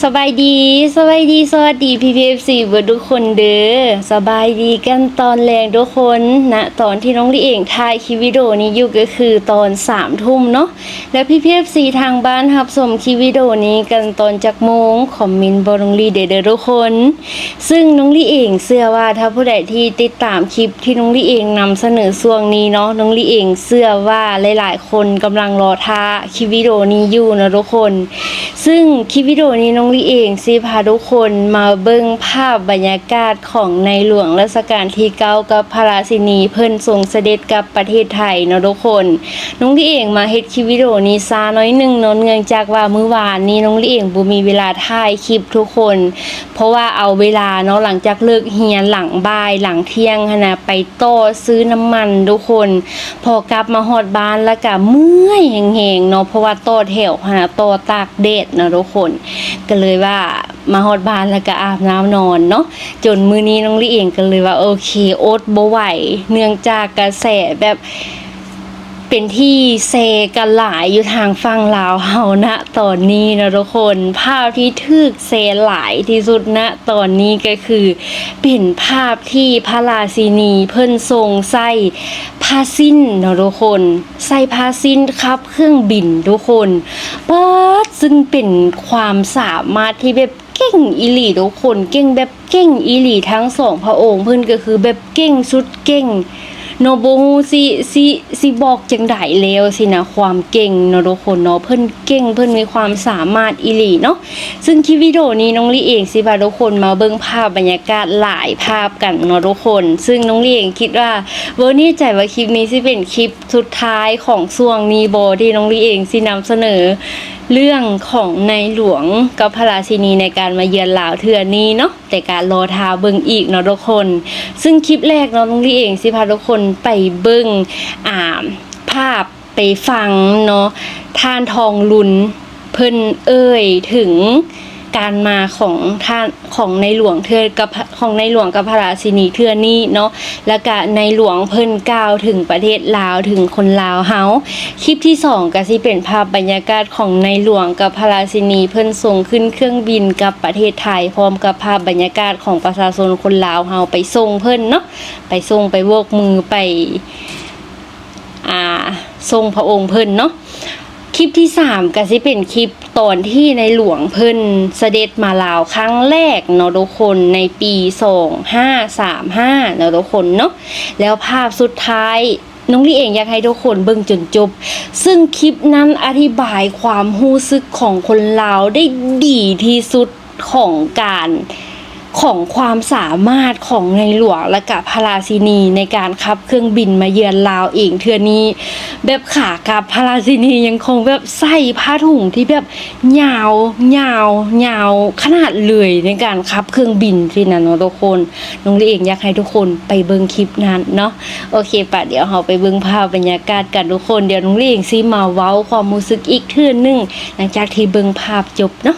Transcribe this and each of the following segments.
ສະບາຍດີ ສະບາຍດີ ສະຫວັດດີ ພີ່ໆ ເອັຟຊີ ເບິດທຸກຄົນເດີ. ສະບາຍດີກັນຕອນແລງທຸກຄົນ. ນະຕອນທີ່ນ້ອງລີເອງຖ່າຍຄລິບວິດີໂອນີ້ຢູ່ ກໍຄືຕອນສາມທຸ່ມເນາະ. ແລ້ວພີ່ໆ ເອັຟຊີ ທາງບ້ານຮັບຊົມຄລິບວິດີໂອນີ້ກັນຕອນຈັກໂມງ? ຄອມເມັນບອກນ້ອງລີໄດ້ເດີທຸກຄົນ. ຊຶ່ງນ້ອງລີເອງເຊື່ອວ່າ ຖ້າຜູ້ໃດທີ່ຕິດຕາມຄລິບທີ່ນ້ອງລີເອງນຳສະເໜີຊ່ວງນີ້ເນາະ, ນ້ອງລີເອງເຊື່ອວ່າຫຼາຍໆ ຄົນກຳລັງລໍຖ້າຄລິບວິດີໂອນີ້ຢູ່ເນາະທຸກຄົນ. ຊຶ່ງຄລິບວິດີໂອນີ້ນ້ອງລີເອງຊິພາທຸກຄົນມາເບິ່ງພາບບັນຍາກາດຂອງໃນຫຼວງລັດຊະການທີເກົ້າ ກັບພະລາຊິນີເພິ່ນຊົງສະເດັດກັບປະເທດໄທເນາະທຸກຄົນ. ນ້ອງລີເອງມາເຮັດຄລິບວິດີໂອນີ້ຊ້າໜ້ອຍໜຶ່ງເນາະ ເນື່ອງຈາກວ່າມື້ວານນີ້ນ້ອງລີເອງບໍ່ມີເວລາຖ່າຍຄລິບທຸກຄົນ. ເພາະວ່າເອົາເວລາເນາະ ຫຼັງຈາກເລີກຮຽນ ຫຼັງບ່າຍ ຫຼັງທ່ຽງຫັ້ນນະ ໄປຕໍ່ຊື້ນ້ຳມັນທຸກຄົນ. ພໍກັບມາຮອດບ້ານແລ້ວກະເມື່ອຍແຮງໆ ເນາະ ເພາະວ່າຕໍ່ແຖວຫັ້ນນະ ຕໍ່ຕາກແດດເນາະທຸກຄົນ. ກໍເລີຍວ່າມາຮອດບ້ານແລ້ວກະອາບນ້ຳນອນເນາະ. ຈົນມື້ນີ້ນ້ອງລີເອງກໍເລີຍວ່າ ໂອເຄ ອົດບໍ່ໄຫວ ເນື່ອງຈາກກະແສແບບ ເປັນທີ່ແຊກັນຫຼາຍຢູ່ທາງຝັ່ງລາວເຮົານະຕອນນີ້ເນາະທຸກຄົນ. ພາບທີ່ຖືກແຊຫຼາຍທີ່ສຸດນະຕອນນີ້ກໍຄື ເປັນພາບທີ່ພະລາຊິນີເພິ່ນຊົງໃສ່ຜ້າສິ້ນເນາະທຸກຄົນ, ໃສ່ຜ້າສິ້ນຂັບເຄື່ອງບິນທຸກຄົນ. ປາດ ຊຶ່ງເປັນຄວາມສາມາດທີ່ແບບ ເກັ່ງອີ່ຫຼີທຸກຄົນ, ເກັ່ງແບບເກັ່ງອີ່ຫຼີ. ທັງສອງພະອົງເພິ່ນກໍຄືແບບເກັ່ງສຸດເກັ່ງເນາະ, ບໍ່ຮູ້ຊິ ຊິ ຊິບອກຈັ່ງໃດແລ້ວຊີ້ນະ ຄວາມເກັ່ງເນາະທຸກຄົນເນາະ. ເພິ່ນເກັ່ງ ເພິ່ນມີຄວາມສາມາດອີ່ຫຼີເນາະ. ຊຶ່ງຄລິບວິດີໂອນີ້ນ້ອງລີເອງຊິພາທຸກຄົນມາເບິ່ງພາບບັນຍາກາດຫຼາຍພາບກັນເນາະທຸກຄົນ. ຊຶ່ງນ້ອງລີເອງຄິດວ່າ ບໍ່ແນ່ໃຈວ່າຄລິບນີ້ຊິເປັນຄລິບສຸດທ້າຍຂອງຊ່ວງນີ້ບໍ່ ທີ່ນ້ອງລີເອງຊິນຳສະເໜີ ເລື່ອງຂອງໃນຫຼວງກັບພະລາຊິນີໃນການມາເຢືອນລາວເທື່ອນີ້ເນາະ, ແຕ່ກະລໍຖ້າເບິ່ງອີກເນາະທຸກຄົນ. ຊຶ່ງຄລິບແລກເນາະ ນ້ອງລີເອງຊິພາທຸກຄົນໄປເບິ່ງ ອ່າ ພາບ ໄປຟັງເນາະ ທ່ານທອງລຸນເພິ່ນເອີ່ຍເຖິງການມາຂອງທ່ານ ຂອງໃນຫຼວງເທື່ອກັບ ຂອງໃນຫຼວງກັບພະລາຊິນີເທື່ອນີ້ເນາະ, ແລ້ວກະໃນຫຼວງເພິ່ນກ່າວເຖິງປະເທດລາວ ເຖິງຄົນລາວເຮົາ. ຄລິບທີສອງກະຊິເປັນພາບບັນຍາກາດຂອງໃນຫຼວງກັບພະລາຊິນີເພິ່ນຊົງຂຶ້ນເຄື່ອງບິນກັບປະເທດໄທ ພ້ອມກັບພາບບັນຍາກາດຂອງປະຊາຊົນຄົນລາວເຮົາໄປສົ່ງເພິ່ນເນາະ, ໄປສົ່ງ ໄປໂບກມື ໄປ ອ່າ ສົ່ງພະອົງເພິ່ນເນາະ. ຄລິບທີສາມກະຊິເປັນຄລິບຕອນທີ່ໃນຫຼວງເພິ່ນສະເດັດມາລາວຄັ້ງແລກເນາະທຸກຄົນ ໃນປີສອງຫ້າສາມຫ້າເນາະທຸກຄົນເນາະ. ແລ້ວພາບສຸດທ້າຍ ນ້ອງລີເອງຢາກໃຫ້ທຸກຄົນເບິ່ງຈົນຈົບ, ຊຶ່ງຄລິບນັ້ນອະທິບາຍຄວາມຮູ້ສຶກຂອງຄົນລາວໄດ້ດີທີ່ສຸດ ຂອງການ ຂອງຄວາມສາມາດຂອງໃນຫຼວງ ແລະກະພະລາຊິນີໃນການຂັບເຄື່ອງບິນມາເຢືອນລາວເອງເທື່ອນີ້. ແບບຂາກັບພະລາຊິນີຍັງຄົງແບບໃສ່ຜ້າຖົງທີ່ແບບຍາວ ຍາວ ຍາວຂະໜາດເລີຍ ໃນການຂັບເຄື່ອງບິນຊີ້ນະເນາະທຸກຄົນ. ນ້ອງລີເອງຢາກໃຫ້ທຸກຄົນໄປເບິ່ງຄລິບນັ້ນເນາະ. ໂອເຄປະ ດຽວເຮົາໄປເບິ່ງພາບບັນຍາກາດກັນທຸກຄົນ. ດຽວນ້ອງລີເອງຊິມາເວົ້າຄວາມຮູ້ສຶກອີກເທື່ອໜຶ່ງ ຫຼັງຈາກທີ່ເບິ່ງພາບຈົບເນາະ.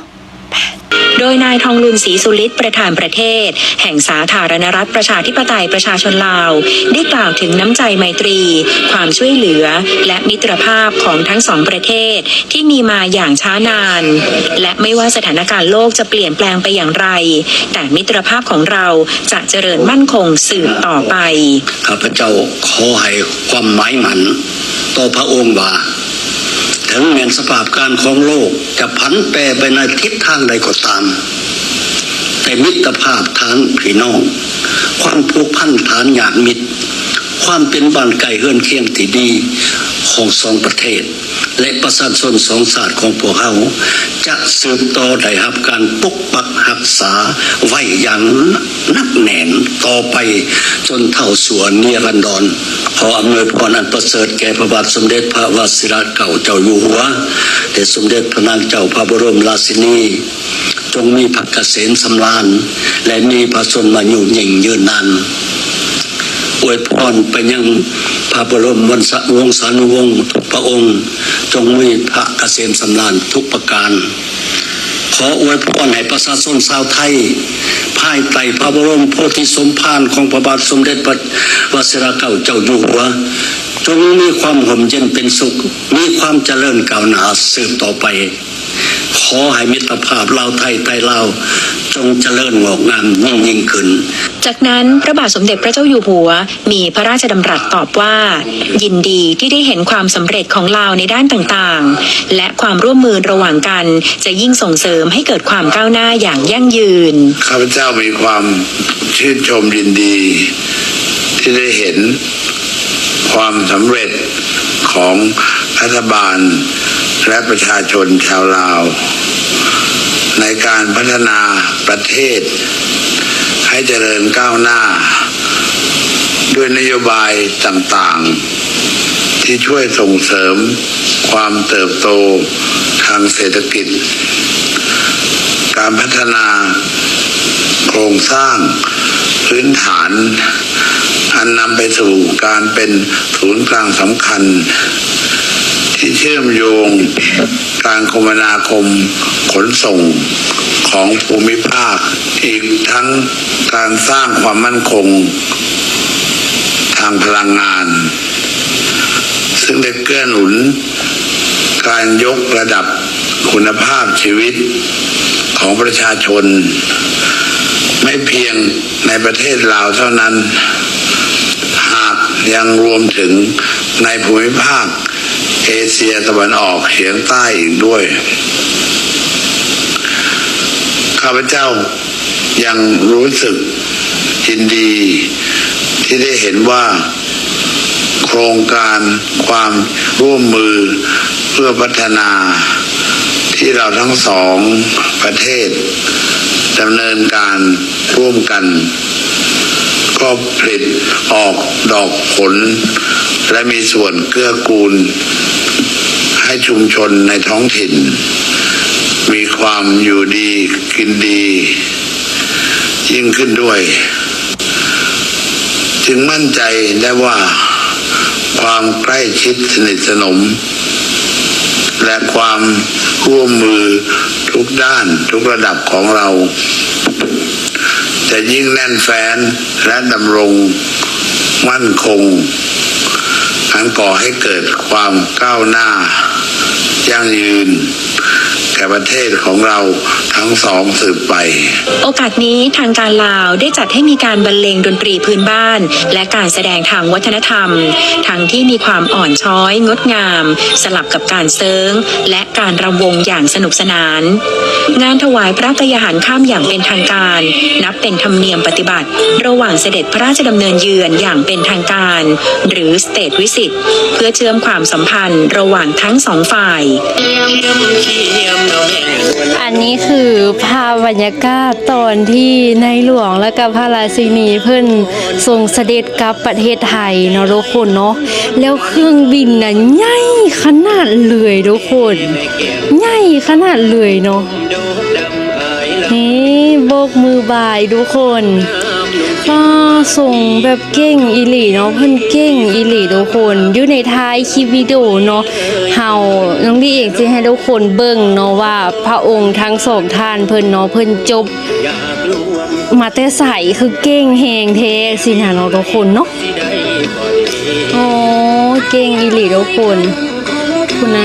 ໂดยนายทองลุน ศรีสุฤทธิ์ ประธานประเทศ แห่งสาธารณรัฐประชาธิปไตยประชาชนลาว ได้กล่าวถึงน้ำใจไมตรี ความช่วยเหลือ และมิตรภาพของทั้งสองประเทศที่มีมาอย่างช้านาน และไม่ว่าสถานการณ์โลกจะเปลี่ยนแปลงไปอย่างไร แต่มิตรภาพของเราจะเจริญมั่นคงสืบต่อไป ข้าพเจ้าขอให้ความหมายมั่นต่อพระองค์ว่า ถึงแม้นสภาพการณ์ของโลกจะผันแปรไปในทิศทางใดก็ตาม แต่มิตรภาพฐานพี่น้อง ความผูกพันฐานญาติมิตร ความเป็นบ้านใกล้เฮือนเคียงที่ดีของสองประเทศ และประชาชนสองชาติของพวกเฮา จะสืบต่อได้รับการปกปักรักษาไว้อย่างหนักแน่นต่อไป จนเท่าชั่วนิรันดร ขออำนวยพรอันประเสริฐแก่พระบาทสมเด็จพระวชิรเกล้าเจ้าอยู่หัว และสมเด็จพระนางเจ้าพระบรมราชินี จงมีพระเกษมสำราญ และมีพระชนมายุยิ่งยืนนาน อวยพรไปยังพระบรมวงศา วงศานุวงศ์ทุกพระองค์ จงมีพระเกษมสำราญทุกประการ ขออวยพรให้ประชาชนชาวไทย ภายใต้พระบรมโพธิสมภารของพระบาทสมเด็จพระวชิรเกล้าเจ้าอยู่หัว จงมีความร่มเย็นเป็นสุข มีความเจริญก้าวหน้าสืบต่อไป ຂໍໃຫ້ມິດຕະພາບລາວໄທ ໄທລາວ ຈົ່ງຈະເລີນງອກງາມຍິ່ງໆຂຶ້ນ. ຈາກນັ້ນ ພະບາດສົມເດັດພະເຈົ້າຢູ່ຫົວ ມີພະລາຊະດຳລັດຕອບວ່າ ຍິນດີທີ່ໄດ້ເຫັນຄວາມສຳເລັດຂອງລາວໃນດ້ານຕ່າງໆ ແລະ ຄວາມຮ່ວມມືລະຫວ່າງກັນ ຈະຍິ່ງສົ່ງເສີມໃຫ້ເກີດຄວາມກ້າວໜ້າຢ່າງຢັ້ງຢືນ. ຂ້າພະເຈົ້າມີຄວາມຊື່ນຊົມຍິນດີທີ່ໄດ້ເຫັນ ຄວາມສຳເລັດຂອງລັດຖະບານ ແລະ ປະຊາຊົນຊາວລາວ ໃນການພັດທະນາປະເທດໃຫ້ຈະເລີນກ້າວໜ້າ ດ້ວຍນະໂຍບາຍຕ່າງໆ ທີ່ຊ່ວຍສົ່ງເສີມຄວາມເຕີບໂຕທາງເສດຖະກິດ, ການພັດທະນາໂຄງສ້າງພື້ນຖານ ອັນນຳໄປສູ່ການເປັນສູນກາງສຳຄັນ ທີ່ເຊື່ອມໂຍງການຄົມມະນາຄົມຂົນສົ່ງຂອງພູມິພາກ, ອີກທັງການສ້າງຄວາມໝັ້ນຄົງທາງພະລັງງານ, ຊຶ່ງໄດ້ເກື້ອໜູນ ການຍົກລະດັບຄຸນນະພາບຊີວິດຂອງປະຊາຊົນ ໄມ່ພຽງໃນປະເທດລາວເທົ່ານັ້ນ, ຫາກຍັງລວມເຖິງໃນພູມິພາກເອເຊຍຕາເວັນອອກສຽງໃຕ້ອີກດ້ວຍ. ຂ້າພະເຈົ້າ ຍັງຮູ້ສຶກຍິນດີທີ່ໄດ້ເຫັນວ່າ ໂຄງການຄວາມຮ່ວມມືເພື່ອພັດທະນາທີ່ລາວທັງສອງປະເທດດຳເນີນການຮ່ວມກັນ ກໍຜະລິດອອກດອກຜົນ ແລະ ມີສ່ວນເກື້ອກູນໃຫ້ຊຸມຊົນໃນທ້ອງຖິ່ນ ມີຄວາມຢູ່ດີກິນດີ ຍິ່ງຂຶ້ນດ້ວຍ, ຈຶ່ງໝັ້ນໃຈໄດ້ວ່າ ຄວາມໃກ້ຊິດສະໜິດສະໜົມ ແລະ ຄວາມຮ່ວມມືທຸກດ້ານທຸກລະດັບຂອງລາວ ຈະຍິ່ງແໜ້ນແຟ້ນ ແລະ ດຳລົງໝັ້ນຄົງ, ອັນກໍ່ໃຫ້ເກີດຄວາມກ້າວໜ້າ ຢັ້ງຢືນແກ່ປະເທດຂອງລາວທັງສອງສືບໄປ. ໂອກາດນີ້ ທາງການລາວໄດ້ຈັດໃຫ້ມີການບັນເລງດົນຕຣີພື້ນບ້ານ ແລະ ການສະແດງທາງວັດທະນະທຳ ທັງທີ່ມີຄວາມອ່ອນຊ້ອຍງົດງາມ ສະຫຼັບກັບການເຊີງ ແລະ ການລຳວົງຢ່າງສະໜຸກສະໜານ. ງານຖວາຍພະກະຍາຫານຄ່ຳຢ່າງເປັນທາງການ ນັບເປັນທຳນຽມປະຕິບັດ ລະຫວ່າງສະເດັດພະລາຊະດຳເນີນເຢືອນຢ່າງເປັນທາງການ ຫຼື State Visit ເພື່ອເຊື່ອມຄວາມສຳພັນລະຫວ່າງທັງສອງຝ່າຍ. ອັນນີ້ຄືພາບບັນຍາກາດຕອນທີ່ໃນຫຼວງ ແລະ ກະພະລາຊິນີເພິ່ນຊົງສະເດັດກັບປະເທດໄທເນາະທຸກຄົນເນາະ, ແລ້ວເຄື່ອງບິນນະໃຫຍ່ຂະໜາດເລີຍທຸກຄົນ, ໃຫຍ່ຂະໜາດເລີຍເນາະ. ນີ້ໂບກມືບາຍທຸກຄົນ. ປ້າ ຊົງແບບເກັ່ງອີ່ຫຼີເນາະ, ເພິ່ນເກັ່ງອີ່ຫຼີທຸກຄົນ. ຢູ່ໃນທ້າຍຄລິບວິດີໂອເນາະ ເຮົາ ນ້ອງລີເອງຊິໃຫ້ທຸກຄົນເບິ່ງເນາະວ່າ ພະອົງທັງສອງທ່ານເພິ່ນເນາະ ເພິ່ນຈົບມາແຕ່ໃສ ຄືເກັ່ງແຮງແທ້ຊີ້ນະເນາະທຸກຄົນເນາະ. ໂອ້ ເກັ່ງອີ່ຫຼີທຸກຄົນ. ພຸ້ນນະ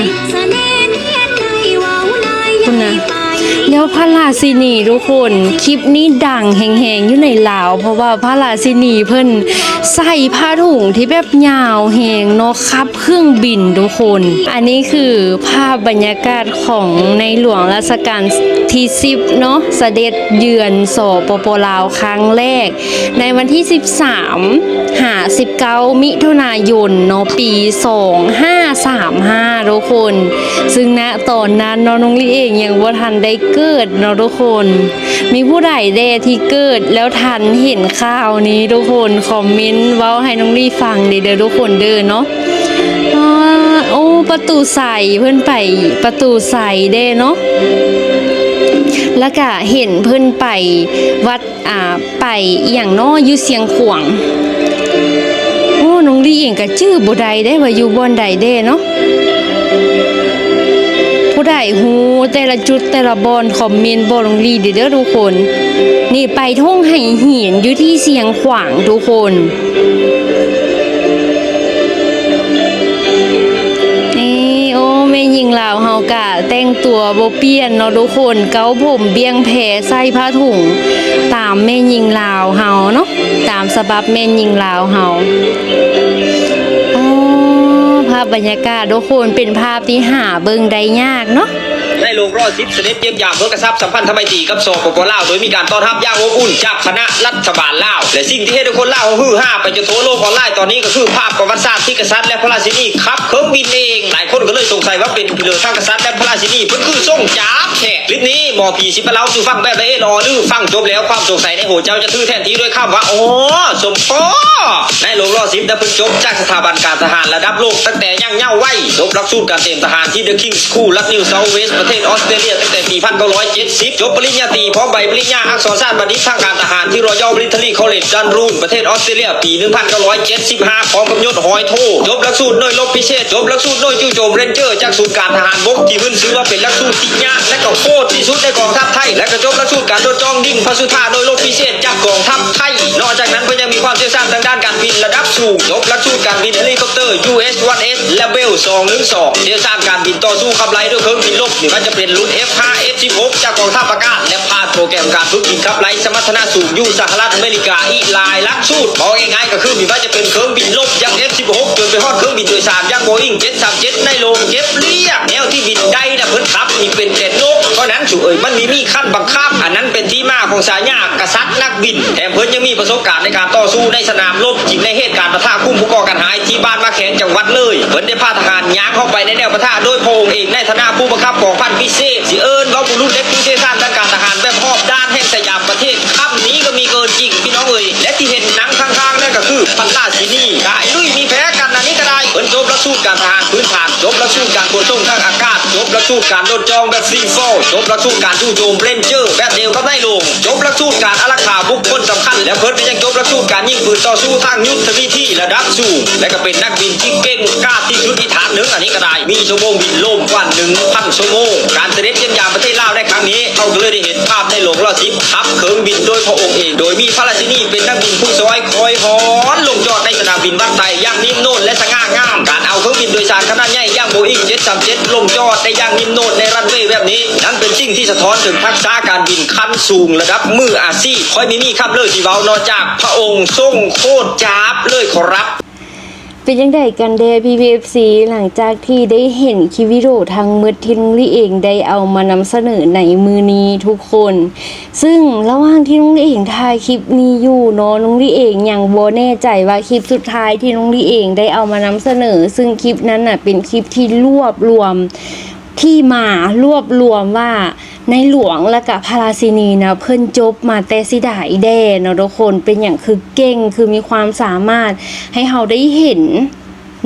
ພຸ້ນນະ. ແລ້ວພະລາຊິນີທຸກຄົນ ຄລິບນີ້ດັງແຮງໆຢູ່ໃນລາວ ເພາະວ່າພະລາຊິນີເພິ່ນໃສ່ຜ້າຖົງທີ່ແບບຍາວແຮງເນາະ ຂັບເຄື່ອງບິນທຸກຄົນ. ອັນນີ້ຄືພາບບັນຍາກາດຂອງໃນຫຼວງລາຊະການທີສິບເນາະ ສະເດັດເຢືອນ ສປປ ລາວ ຄັ້ງແລກ ໃນວັນທີສິບສາມຫາສິບເກົ້າ ມິຖຸນາຍົນເນາະ ປີສອງຫ້າສາມຫ້າທຸກຄົນ. ຊຶ່ງນະຕອນນັ້ນເນາະ ນ້ອງລີເອງຍັງບໍ່ທັນໄດ້ເກີດເນາະທຸກຄົນ. ມີຜູ້ໃດແດ່ທີ່ເກີດແລ້ວທັນເຫັນຂ່າວນີ້ທຸກຄົນ ຄອມເມັນເວົ້າໃຫ້ນ້ອງລີຟັງເດີ້ ເດີ້ທຸກຄົນເດີ້ເນາະ. ອາ ໂອ້ ປະຕູໄຊ ເພິ່ນໄປປະຕູໄຊແດ່ເນາະ ແລ້ວກະເຫັນເພິ່ນໄປວັດ ອາ ໄປອີ່ຫຍັງເນາະ ຢູ່ຊຽງຂວາງ. ໂອ້ ນ້ອງລີເອງກະຈື່ບໍ່ໄດ້ເດ້ວ່າຢູ່ບ່ອນໃດແດ່ເນາະ. ຜູ້ໃດຮູ້ແຕ່ລະຈຸດແຕ່ລະບ່ອນ ຄອມເມັນບອກນ້ອງລີເດີ້ທຸກຄົນ. ນີ້ໄປທົ່ງໄຫຫີນຢູ່ທີ່ຊຽງຂວາງທຸກຄົນ. ນີ້ ໂອ ໂອ້ ແມ່ຍິງລາວເຮົາກະແຕ່ງຕົວບໍ່ປ່ຽນເນາະທຸກຄົນ, ເກົ້າຜົມບ້ຽງແພໃສ່ຜ້າຖົງ ຕາມແມ່ຍິງລາວເຮົາເນາະ, ຕາມສະບັບແມ່ຍິງລາວເຮົາ. ໂອ້ ພາບບັນຍາກາດທຸກຄົນ ເປັນພາບທີ່ຫາເບິ່ງໄດ້ຍາກເນາະ. ໃນໂລກລະສິບ ສະເດັດຢ້ຽມຢາມເພື່ອກະຊັບສຳພັນທຳໄມຕີກັບ ສປປ ລາວ ໂດຍມີການຕ້ອນຮັບຢ່າງອົບອຸ່ນຈາກຄະນະລັດຖະບານລາວ ແລະ ສິ່ງທີ່ເຮັດໃຫ້ຄົນລາວເຮົາຮືຮາໄປຈົນທົ່ວໂລກອອນລາຍຕອນນີ້ ກໍຄືພາບປະຫວັດສາດທີ່ກະສັດ ແລະ ພະລາຊິນີຂັບເຄື່ອງບິນເອງ. ຫຼາຍຄົນກໍເລີຍສົງໄສວ່າເປັນຫຍັງເລີຍທາງກະສັດ ແລະ ພະລາຊິນີເພິ່ນຄືຊົງຈາບແທ້. ຄລິບນີ້ໝໍຜີຊິມາເລົ່າສູ່ຟັງແບບລະອຽດລະອໍ ຫຼື ຟັງຈົບແລ້ວຄວາມສົງໄສໃນຫົວເຈົ້າຈະຖືກແທນທີ່ດ້ວຍຄຳວ່າ ອໍ ສົມພໍ. ໃນໂລກລະສິບ ໄດ້ເພິ່ນຈົບຈາກສະຖາບັນການທະຫານລະດັບໂລກຕັ້ງແຕ່ຍັງເຍົາໄວ, ຈົບຫຼັກສູດການເຕຍມທະຫານທີ່ The King's School ລັດ New South Wales ປະເທດອອສເຕຣເລຍ ແຕ່ປີພັນເກົ້າຮ້ອຍເຈັດສິບ, ຈົບປະລິນຍາຕີ ພ້ອມໃບປະລິນຍາອັກສອນສາດບັນດິດທາງການທະຫານທີ່ Royal Military College Dundrum ປະເທດອອສເຕຣເລຍ ປີໜຶ່ງພັນເກົ້າຮ້ອຍເຈັດສິບຫ້າ ພ້ອມກັບຍົດຮ້ອຍໂທ, ຈົບຫຼັກສູດໜ່ວຍລົບພິເສດ, ຈົບຫຼັກສູດໜ່ວຍຈູ່ໂຈມ Ranger ຈາກສູນການທະຫານບົກ ທີ່ຂຶ້ນຊື່ວ່າເປັນຫຼັກສູດທີ່ຍາກ ແລະ ກໍໂຫດທີ່ສຸດໃນກອງທັບໄທ, ແລະ ກໍຈົບຫຼັກສູດການໂດດຈ້ອງຍິງພະສຸທາໜ່ວຍລົບພິເສດຈາກກອງທັບໄທ. ນອກຈາກນັ້ນ ເພິ່ນຍັງມີຄວາມຊ່ຽວຊານທາງດ້ານການບິນລະດັບສູງ, ຈົບຫຼັກສູດການບິນເຮລິຄອບເຕີ ຢູເອັສ ວັນເອັດ ແລະ ເບວ ສອງໜຶ່ງສອງ, ຊ່ຽວຊານການບິນຕໍ່ສູ້ຂັບໄລ່ດ້ວຍເຄື່ອງບິນລົບ ບໍ່ວ່າຈະເປັນລຸ້ນ ເອັຟຫ້າ ເອັຟສິບຫົກ ຈາກກອງທັບອາກາດ ແລະ ຜ່ານໂປຣແກຣມການຝຶກບິນຂັບໄລ່ສະມັດຖະນະສູງຢູ່ສະຫະລັດອາເມລິກາອີກຫຼາຍຫຼັກສູດ. ເວົ້າງ່າຍໆກໍຄື ບໍ່ວ່າຈະເປັນເຄື່ອງບິນລົບຢ່າງ ເອັຟສິບຫົກ ຈົນໄປຮອດເຄື່ອງບິນໂດຍສານຢ່າງ ໂບອີງ ເຈັດສາມເຈັດ ໃນໂລງເກັບລຽບ. ແນວທີ່ບິນໄດ້ນະ ເພິ່ນຂັບນີ້ເປັນແຕ່ນົກເທົ່ານັ້ນ ສູເອີຍ, ມັນມີ ມີຄັນບັງຄັບ. ອັນນັ້ນເປັນທີ່ມາຂອງສາຍາກະສັດນັກບິນ. ແຖມເພິ່ນຍັງມີປະສົບການໃນການຕໍ່ສູ້ໃນສະໜາມລົບຈິງ ໃນເຫດການປະທະກຸ່ມຜູ້ກໍ່ການຮ້າຍທີ່ບ້ານໝາກແຂ້ງ ຈັງຫວັດເລີຍ. ເພິ່ນໄດ້ພາທະຫານຍ່າງເຂົ້າໄປໃນແນວປະທະໂດຍພະອົງເອງໃນຖານະຜູ້ບັງຄັບກອງພັນພິເສດ, ຊິເອີ້ນວ່າບຸລຸດ ແລະ ຜູ້ຊ່ຽວຊານດ້ານການທະຫານແບບຮອບດ້ານແຫ່ງສະຫຍາມປະເທດ. ຄຳນີ້ກໍມີເກີນຈິງ ພີ່ນ້ອງເອີຍ. ແລະ ທີ່ເຫັນນັ່ງຂ້າງໆນັ້ນກໍຄືພັນລາຊິນີ ກາຍລຸຍມີແພ້ກັນ ອັນນີ້ກໍໄດ້. ເພິ່ນຈົບຫຼັກສູດການທະຫານພື້ນຖານ, ຈົບຫຼັກສູດການຂົນສົ່ງທາງອາກາດ, ຈົບຫຼັກສູດການໂດດຈ້ອງແບບ C four, ຈົບຫຼັກສູດການຈູ່ໂຈມ Ranger ແບບດຽວກັບນາຍຫຼວງ, ຈົບຫຼັກສູດການອາລັກຂາບຸກຄົນສຳຄັນ ແລະ ເພິ່ນກໍຍັງຈົບຫຼັກສູດການຍິງປືນຕໍ່ສູ້ທາງຍຸດທະວິທີລະດັບສູງ ແລະ ກໍເປັນນັກບິນທີ່ເກັ່ງກ້າທີ່ສຸດອີກທ່ານໜຶ່ງ. ອັນນີ້ກໍໄດ້ ມີຊົ່ວໂມງບິນລົມກວ່າໜຶ່ງພັນຊົ່ວໂມງ. ການສະເດັດຢ້ຽມຢາມປະເທດລາວໃນຄັ້ງນີ້ ເຮົາກໍເລີຍໄດ້ເຫັນພາບໃນຫຼວງລະສິບ ຂັບເຄື່ອງບິນໂດຍພະອົງເອງ, ໂດຍມີພະລາຊິນີເປັນນັກບິນຜູ້ຊ່ອຍ ຄອຍຮອນລົງຈອດໃນສະໜາມບິນວັດໄຕຢ່າງນິ້ມໂນນ ແລະ ສະຫງ່າງາມ. ການເອົາເຄື່ອງບິນໂດຍສານຂະໜາດໃຫຍ່ຢ່າງ ໂບອີງ ເຈັດສາມເຈັດ ລົງຈອດໄດ້ຢ່າງນິ້ມໂນນໃນຣັນເວແບບນີ້ ນັ້ນເປັນສິ່ງທີ່ສະທ້ອນເຖິງທັກສະການບິນຂັ້ນສູງລະດັບມືອາຊີບ. ຂ້ອຍມີມີຄຳເລີຊິເວົ້າ ນອກຈາກພະອົງຊົງໂຄດຈາບເລີຍຂໍຮັບ. ເປັນຈັ່ງໃດກັນແດ່ພີ່ໆ ເອັຟຊີ ຫຼັງຈາກທີ່ໄດ້ເຫັນຄລິບວິດີໂອທັງໝົດທີ່ລຸງລີເອງໄດ້ເອົາມານຳສະເໜີໃນມື້ນີ້ທຸກຄົນ, ຊຶ່ງລະຫວ່າງທີ່ລຸງລີເອງຖ່າຍຄລິບນີ້ຢູ່ເນາະ, ລຸງລີເອງຍັງບໍ່ແນ່ໃຈວ່າຄລິບສຸດທ້າຍທີ່ລຸງລີເອງໄດ້ເອົາມານຳສະເໜີ, ຊຶ່ງຄລິບນັ້ນນະເປັນຄລິບທີ່ລວບລວມທີ່ມາ ລວບລວມວ່າ ໃນຫຼວງ ແລະກະພະລາຊິນີນະ ເພິ່ນຈົບມາແຕ່ຊິໃດແດ່ເນາະທຸກຄົນ, ເປັນຫຍັງຄືເກັ່ງ ຄືມີຄວາມສາມາດໃຫ້ເຮົາໄດ້ເຫັນ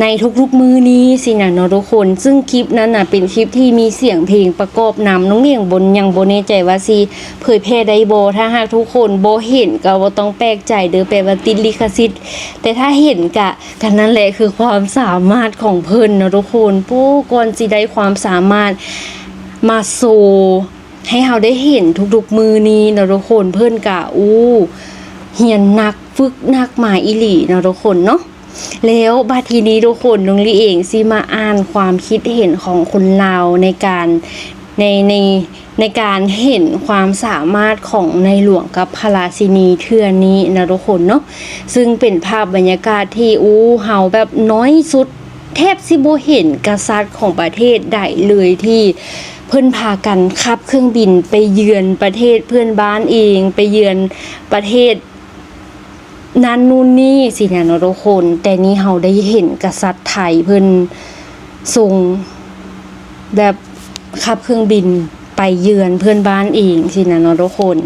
ໃນທຸກໆມື້ນີ້ຊີ້ນະເນາະທຸກຄົນ. ຊຶ່ງຄລິບນັ້ນນະເປັນຄລິບທີ່ມີສຽງເພງປະກອບນຳ, ນ້ອງເອງບໍ່ ຍັງບໍ່ແນ່ໃຈວ່າຊິເຜີຍແຜ່ໄດ້ບໍ່. ຖ້າຫາກທຸກຄົນບໍ່ເຫັນກໍບໍ່ຕ້ອງແປກໃຈເດີ້ ແປວ່າຕິດລິຂະສິດ, ແຕ່ຖ້າເຫັນກະ ກໍນັ້ນແຫຼະຄືຄວາມສາມາດຂອງເພິ່ນເນາະທຸກຄົນ. ໂອ້ ກ່ອນຊິໄດ້ຄວາມສາມາດມາໂຊໃຫ້ເຮົາໄດ້ເຫັນທຸກໆມື້ນີ້ເນາະທຸກຄົນ, ເພິ່ນກະ ໂອ້ ຮຽນໜັກ ຝຶກໜັກມາອີ່ຫຼີເນາະທຸກຄົນເນາະ. ແລ້ວບັດທີນີ້ທຸກຄົນ ລຸງລີເອງຊິມາອ່ານຄວາມຄິດເຫັນຂອງຄົນລາວໃນການ ໃນ ໃນ ໃນການເຫັນຄວາມສາມາດຂອງໃນຫຼວງກັບພະລາຊິນີເທື່ອນີ້ນະທຸກຄົນເນາະ, ຊຶ່ງເປັນພາບບັນຍາກາດທີ່ ໂອ້ ເຮົາແບບໜ້ອຍສຸດ ແທບຊິບໍ່ເຫັນກະສັດຂອງປະເທດໃດເລີຍ ທີ່ເພິ່ນພາກັນຂັບເຄື່ອງບິນໄປເຢືອນປະເທດເພື່ອນບ້ານເອງ, ໄປເຢືອນປະເທດ ນັ້ນນູ່ນນີ້ຊີ້ນະເນາະທຸກຄົນ, ແຕ່ນີ້ເຮົາໄດ້ເຫັນກະສັດໄທເພິ່ນຊົງແບບຂັບເຄື່ອງບິນໄປເຢືອນເພື່ອນບ້ານເອງຊີ້ນະເນາະທຸກຄົນ.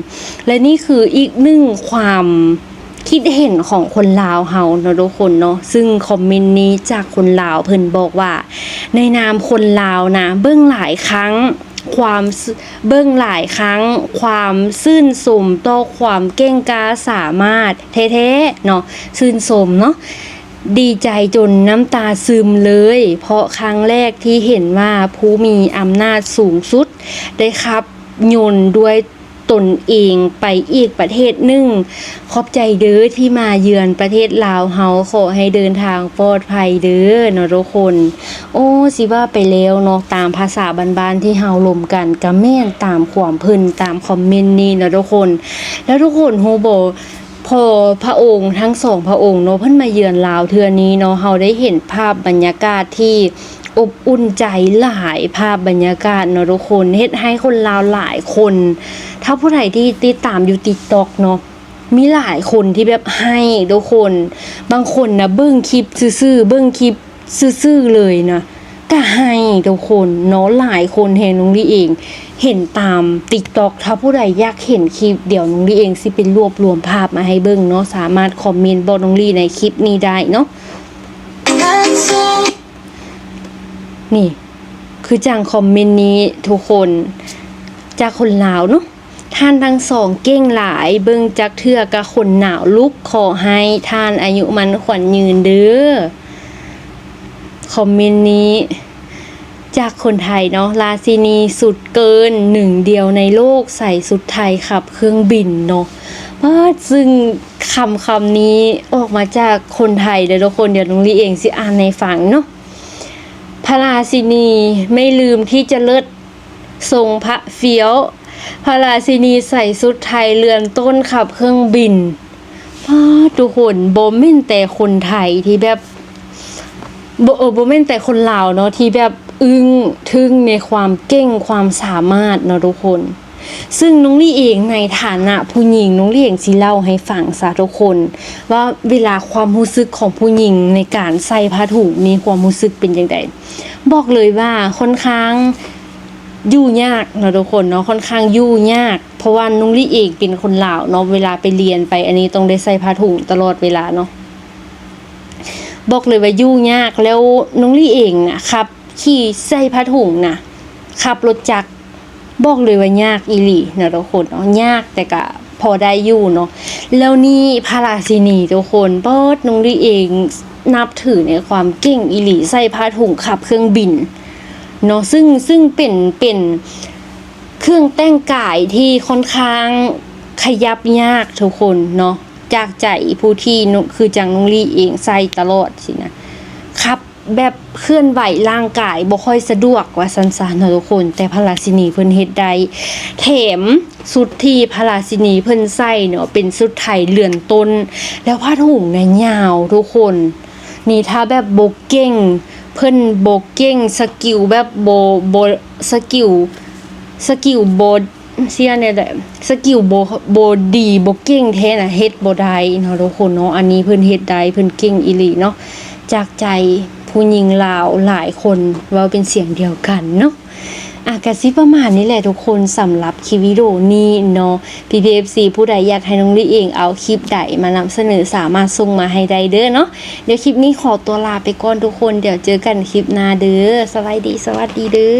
ແລະນີ້ຄືອີກໜຶ່ງຄວາມຄິດເຫັນຂອງຄົນລາວເຮົາເນາະທຸກຄົນເນາະ, ຊຶ່ງຄອມເມັນນີ້ຈາກຄົນລາວເພິ່ນບອກວ່າ ໃນນາມຄົນລາວນະ ເບິ່ງຫຼາຍຄັ້ງ ຄວາມ ເບິ່ງຫຼາຍຄັ້ງ ຄວາມຊື່ນຊົມຕໍ່ຄວາມເກັ່ງກ້າສາມາດແທ້ໆເນາະ, ຊື່ນຊົມເນາະ, ດີໃຈຈົນນ້ຳຕາຊຶມເລີຍ ເພາະຄັ້ງແລກທີ່ເຫັນວ່າຜູ້ມີອຳນາດສູງສຸດໄດ້ຂັບຍົນດ້ວຍ ຕົນເອງໄປອີກປະເທດໜຶ່ງ. ຂອບໃຈເດີທີ່ມາເຢືອນປະເທດລາວເຮົາ, ຂໍໃຫ້ເດີນທາງປອດໄພເດີເນາະທຸກຄົນ. ໂອ້ ຊິວ່າໄປແລ້ວເນາະ, ຕາມພາສາບ້ານໆທີ່ເຮົາລົມກັນ ກະແມ່ນຕາມຄວາມເພິ່ນ, ຕາມຄອມເມັນນີ້ເນາະທຸກຄົນ. ແລ້ວທຸກຄົນຮູ້ບໍ່, ພໍພະອົງທັງສອງພະອົງເນາະ ເພິ່ນມາເຢືອນລາວເທື່ອນີ້ເນາະ, ເຮົາໄດ້ເຫັນພາບບັນຍາກາດທີ່ອົບອຸ່ນໃຈຫຼາຍ, ພາບບັນຍາກາດເນາະທຸກຄົນ ເຮັດໃຫ້ຄົນລາວຫຼາຍຄົນ, ຖ້າຜູ້ໃດທີ່ຕິດຕາມຢູ່ TikTok ເນາະ, ມີຫຼາຍຄົນທີ່ແບບໄຫ້ທຸກຄົນ. ບາງຄົນນະເບິ່ງຄລິບຊື່ໆ, ເບິ່ງຄລິບຊື່ໆເລີຍນະ ກະໄຫ້ທຸກຄົນເນາະ, ຫຼາຍຄົນແຮງ. ນ້ອງລີເອງເຫັນຕາມ TikTok. ຖ້າຜູ້ໃດຢາກເຫັນຄລິບ, ດຽວນ້ອງລີເອງຊິໄປລວບລວມພາບມາໃຫ້ເບິ່ງເນາະ, ສາມາດຄອມເມັນບອກນ້ອງລີໃນຄລິບນີ້ໄດ້ເນາະ. ນີ້ ຄືຈັ່ງຄອມເມັນນີ້ທຸກຄົນ, ຈາກຄົນລາວເນາະ. ທ່ານທັງສອງເກັ່ງຫຼາຍ, ເບິ່ງຈັກເທື່ອກະຂົນໜາວລຸກ, ຂໍໃຫ້ທ່ານອາຍຸໝັ້ນຂວັນຍືນເດີ. ຄອມເມັນນີ້ຈາກຄົນໄທເນາະ, ລາຊິນີສຸດເກີນ ໜຶ່ງດຽວໃນໂລກ ໃສ່ຊຸດໄທຂັບເຄື່ອງບິນເນາະ. ປາດ ຊຶ່ງຄຳ ຄຳນີ້ອອກມາຈາກຄົນໄທເດີທຸກຄົນ, ດຽວນ້ອງລີເອງຊິອ່ານໃຫ້ຟັງເນາະ. ພະລາຊິນີໄມ່ລືມທີ່ຈະເລີດ ຊົງພະຟຽວ, ພະລາຊິນີໃສ່ຊຸດໄທເລື່ອນຕົ້ນຂັບເຄື່ອງບິນ. ປາດ ທຸກຄົນ, ບໍ່ແມ່ນແຕ່ຄົນໄທທີ່ແບບ ບໍ່ ເອີ ບໍ່ແມ່ນແຕ່ຄົນລາວເນາະ ທີ່ແບບອຶ້ງທຶງໃນຄວາມເກັ່ງຄວາມສາມາດເນາະທຸກຄົນ. ຊຶ່ງນ້ອງລີເອງໃນຖານະຜູ້ຍິງ, ນ້ອງລີເອງຊິເລົ່າໃຫ້ຟັງຊະທຸກຄົນ ວ່າເວລາຄວາມຮູ້ສຶກຂອງຜູ້ຍິງໃນການໃສ່ຜ້າຖົງນີ້ ຄວາມຮູ້ສຶກເປັນຈັ່ງໃດ. ບອກເລີຍວ່າຄ່ອນຂ້າງຢູ່ຍາກເນາະທຸກຄົນເນາະ, ຄ່ອນຂ້າງຢູ່ຍາກ ເພາະວ່ານ້ອງລີເອງເປັນຄົນລາວເນາະ, ເວລາໄປຮຽນໄປອັນນີ້ຕ້ອງໄດ້ໃສ່ຜ້າຖົງຕະຫຼອດເວລາເນາະ. ບອກເລີຍວ່າຢູ່ຍາກ, ແລ້ວນ້ອງລີເອງນະຂັບຂີ່ໃສ່ຜ້າຖົງນະ, ຂັບລົດຈັກ ບອກເລີຍວ່າຍາກອີ່ຫຼີເນາະທຸກຄົນເນາະ, ຍາກແຕ່ກະພໍໄດ້ຢູ່ເນາະ. ແລ້ວນີ້ພະລາຊິນີທຸກຄົນ, ປາດ ນ້ອງລີເອງນັບຖືໃນຄວາມເກັ່ງອີ່ຫຼີ, ໃສ່ຜ້າຖົງຂັບເຄື່ອງບິນເນາະ, ຊຶ່ງ ຊຶ່ງເປັນ ເປັນເຄື່ອງແຕ່ງກາຍທີ່ຄ່ອນຂ້າງຂະຫຍັບຍາກທຸກຄົນເນາະ, ຈາກໃຈຜູ້ທີ່ ຄືຈັ່ງນ້ອງລີເອງໃສ່ຕະຫຼອດຊີ້ນະ, ຂັບ ແບບເຄື່ອນໄຫວຮ່າງກາຍບໍ່ຄ່ອຍສະດວກວ່າຊັ້ນຊະເນາະທຸກຄົນ, ແຕ່ພະລາຊິນີເພິ່ນເຮັດໄດ້. ແຖມຊຸດທີ່ພະລາຊິນີເພິ່ນໃສ່ເນາະ ເປັນຊຸດໄທເລື່ອນຕົ້ນ, ແລ້ວຜ້າຖົງນະຍາວທຸກຄົນ. ນີ້ຖ້າແບບບໍ່ເກັ່ງ, ເພິ່ນບໍ່ເກັ່ງ, ສະກິວແບບບໍ່ ບໍ່ ສະກິວ ສະກິວບໍ່ ເສຍແນວໃດ ສະກິວບໍ່ ບໍ່ດີ ບໍ່ເກັ່ງແທ້ນະ ເຮັດບໍ່ໄດ້ເນາະທຸກຄົນເນາະ. ອັນນີ້ເພິ່ນເຮັດໄດ້ ເພິ່ນເກັ່ງອີ່ຫຼີເນາະ. ຈາກໃຈຜູ້ຍິງລາວຫຼາຍຄົນເວົ້າເປັນສຽງດຽວກັນເນາະ. ອາ ກະຊິປະມານນີ້ແຫຼະທຸກຄົນ ສຳລັບຄລິບວິດີໂອນີ້ເນາະ. ພີ່ໆ ເອັຟຊີ ຜູ້ໃດຢາກໃຫ້ນ້ອງລີເອງເອົາຄລິບໃດມານຳສະເໜີ ສາມາດສົ່ງມາໃຫ້ໄດ້ເດີເນາະ. ດຽວຄລິບນີ້ຂໍຕົວລາໄປກ່ອນທຸກຄົນ, ດຽວເຈີກັນຄລິບໜ້າເດີ. ສະບາຍດີ ສະຫວັດດີເດີ.